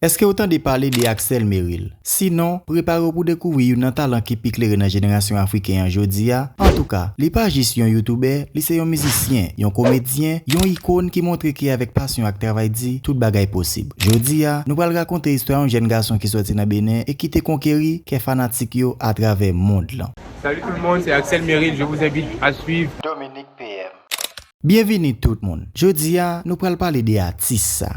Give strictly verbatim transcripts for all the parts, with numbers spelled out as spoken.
Èske w tande pale de Axel Meril? Sinon, prepare w pou dekouvri youn nan talan ki pi klere nan jenerasyon afriken an jodi a. Antouka, li pa jis yon youtubè, li se yon mizisyen, yon komedyen, yon ikòn ki montre ke avèk pasyon ak travay di, tout bagay posib. Jodi a, nou pral rakonte istwa yon jèn gason ki sòti nan Benen e ki te konkeri kè fanatik yo atravè mond lan. Salut tout le monde, c'est Axel Meril, je vous invite à suivre Dominique P M. Byenvini tout moun. Jodi a, nou pral pale de atis sa.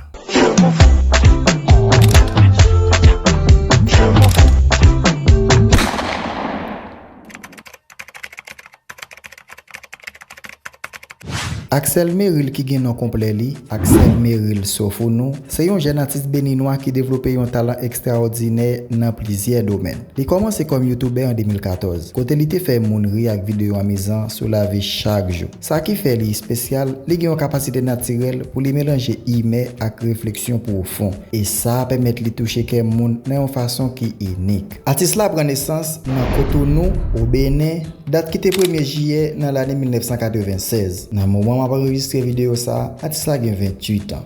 Axel Meril, ki gen non konplè li, Axel Meril Sofounou, se yon jèn atis beninwa ki devlope yon talan ekstraòdinè nan plizyè domèn. Li kòmanse kòm youtubè an de mil katòz, kote li te fè moun ri ak videyo amizan sou lavi chak jou. Sa ki fè li espesyal, li gen yon kapasite natirèl pou li melanje imè ak refleksyon pwofon, e sa pèmèt li touche kè moun nan yon fason ki inik. Atis la pran nesans nan Cotonou, o Benen, dat ki te premye jiyè nan lane mil nèf san katreven sèz. Nan moman m ap anrejistre videyo sa a, atis la gen venntuit an.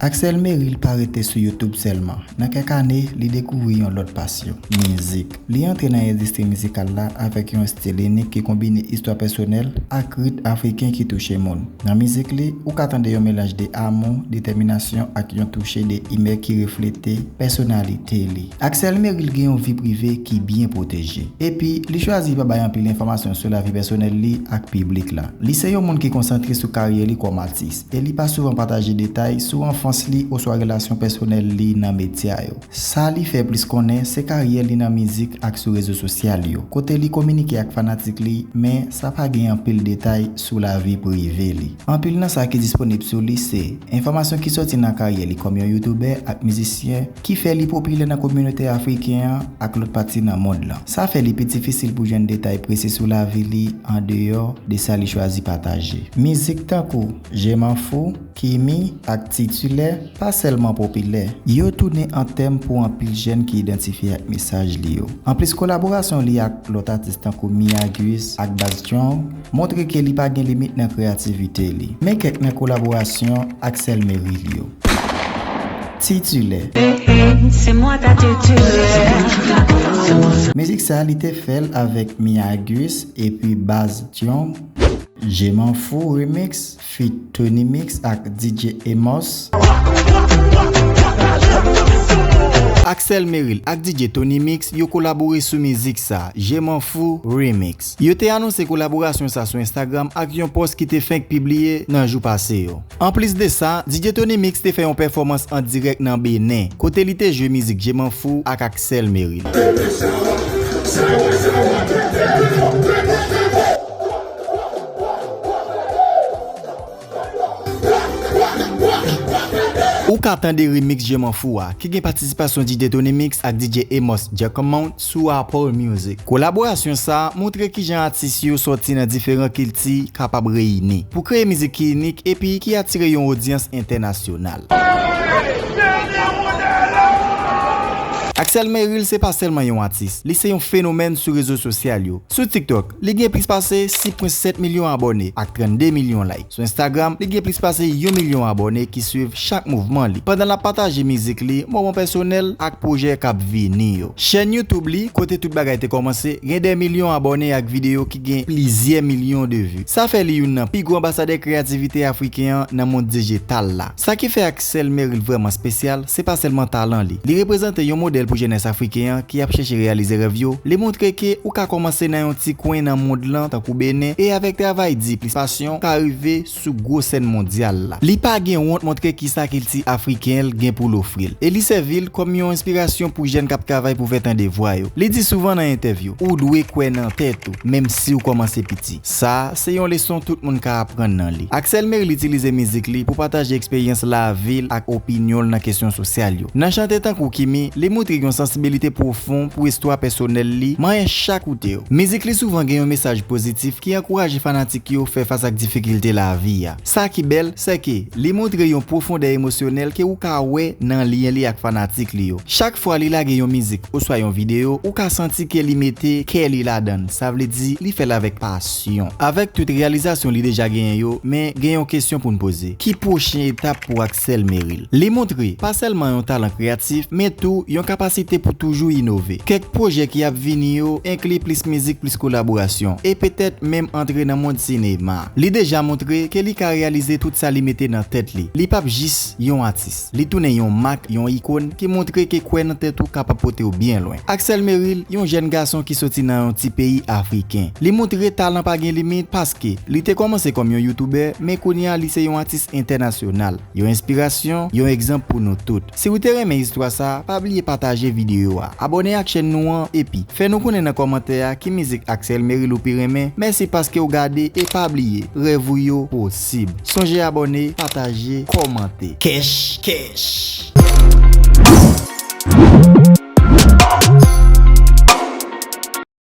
Axel Meril pa rete sou YouTube sèlman. Nan kèk ane, li dekouvri yon lòt pasyon, mizik. Li antre nan endistri mizikal la avèk yon estil inik ki konbine istwa pèsonèl ak ritm afriken ki touche moun. Nan mizik li, ou ka tande yon melanj de amou, detèminasyon ak yon touche de imè ki reflete pèsonalite li. Axel Meril gen yon vi prive ki byen pwoteje. Epi, li chwazi pa bay anpil enfòmasyon sou lavi pèsonèl li ak piblik la. Li se yon moun ki konsantre sou karyè li kòm atis, e li pa souvan pataje detay sou anfans li oswa relasyon pèsonèl li nan medya yo. Sa li fè plis konnen se karyè li nan mizik ak sou rezo sosyal yo, kote li kominike ak fanatik li, men sa pa gen anpil detay sou lavi prive li. Anpil nan sa ki disponib sou li se enfòmasyon ki sòti nan karyè li kòm yon youtubè ak mizisyen, ki fè li popilè nan kominote afriken an ak lòt pati nan mond lan. Sa fè li pi difisil pou jwenn detay presi sou lavi li andeyò de sa li chwazi pataje. Mizik tankou Je m'en fous, Kimi ak Titilè pa sèlman popilè, yo tounen antèm pou anpil jèn ki idantifye ak mesaj li yo. Anplis, kolaborasyon li ak lòt atis tankou Mia Guis ak Bass Strong montre ke li pa gen limit nan kreyativite li. Men kèk nan kolaborasyon Axel Meril yo. Titilè. C'est moi ta titulaire. Mizik sa a, li te fè l avèk Mia Guis epi Bass Strong. Je m'en fous remix feat Tony Mix ak D J Amos. Axel Meril ak D J Tony Mix yo kolabore sou mizik sa, Je m'en fous remix. Yo te anonse kolaborasyon sa sou Instagram ak yon pòs ki te fenk pibliye nan jou pase yo. Anplis de sa, D J Tony Mix te fè yon pèfòmans an dirèk nan Benen, kote li te jwe mizik Je m'en fous ak Axel Meril. Ou ka tande remix Je m'en fous a, ki gen patisipasyon D J Tony Mix ak D J Amos Jacquemont sou Apple Music. Kolaborasyon sa a montre kijan atis yo sòti nan diferan kilti kapab reyini pou kreye mizik ki inik epi ki atire yon odyans entènasyonal. Axel Meril se pa sèlman yon atis, li se yon fenomèn sou rezo sosyal yo. Sou TikTok, li gen plis pase sis pwen sèt milyon abòne ak trannde milyon like. Sou Instagram, li gen plis pase yon milyon abòne ki swiv chak mouvman li, pandan l ap pataje mizik li, moman pèsonèl ak pwojè k ap vini yo. Chèn YouTube li, kote tout bagay te kòmanse, gen dè milyon abòne ak videyo ki gen plizyè milyon de vi. Sa fè li youn nan pi gwo anbasadè kreyativite afriken an nan mond dijital la. Sa ki fè Axel Meril vrèman espesyal, se pa sèlman talan li. Li reprezante yon modèl pou jenès afriken an ki ap chèche reyalize rèv yo. Li montre ke ou ka kòmanse nan yon ti kwen nan mond lan, tankou Benen, e avèk travay di plis pasyon, ou ka rive sou gwo sèn mondyal la. Li pa gen wont montre kisa kilti afriken l gen pou l ofri l. E li sèvi l kòm yon enspirasyon pou jèn k ap travay pou fè tande vwa yo. Li di souvan nan entèvyou, ou dwe kwè nan tèt ou, menm si w kòmanse piti. Sa a, se yon leson tout moun ka aprann nan li. Axel Meril itilize mizik li pou pataje eksperyans lavi l ak opinyon l nan kesyon sosyal yo. Nan chante tankou Kimi, li montre yon sansibilite pwofon pou istwa pèsonèl li, manyen chak koute yo. Mizik li souvan gen yon mesaj pozitif ki ankouraje fanatik yo fè fas ak difikilte lavi a. Sa ki bèl, se ke li montre yon pwofondè emosyonèl ke ou ka wè nan lyen li ak fanatik li yo. Chak fwa li lage yon mizik oswa yon videyo, ou ka santi ke li mete kè li ladan l, sa vle di li fè l avèk pasyon. Avèk tout reyalizasyon li deja genyen yo, men gen yon kesyon pou n poze. Ki pwochen etap pou Axel Meril? Li montre pa sèlman yon talan kreyatif, men tou yon kapasite pou toujou inove. Kèk pwojè ki ap vini yo enkli plis mizik, plis kolaborasyon, e petèt menm antre nan mond sinema. Li deja montre ke li ka reyalize tout sa li mete nan tèt li. Li p ap jis yon atis. Li tounen yon mak, yon ikòn ki montre ke kwè nan tèt ou kapab pote w byen lwen. Axel Meril, yon jèn gason ki soti nan yon ti peyi afriken. Li montre talan pa gen limit paske li te kòmanse kòm yon youtubè, men kounye a li se yon atis entènasyonal. Yon enspirasyon, yon egzanp pou nou tout. Si w te renmen istwa sa, pa bliye pataje videyo a. Abòne ak chèn nou an, epi fè nou konnen nan kòmantè a ki mizik Axel Meril ou pi renmen. Mèsi paske w gade e pa bliye, rèv ou yo posib. Sonje abòne, pataje, kòmante. Kèch, kèch.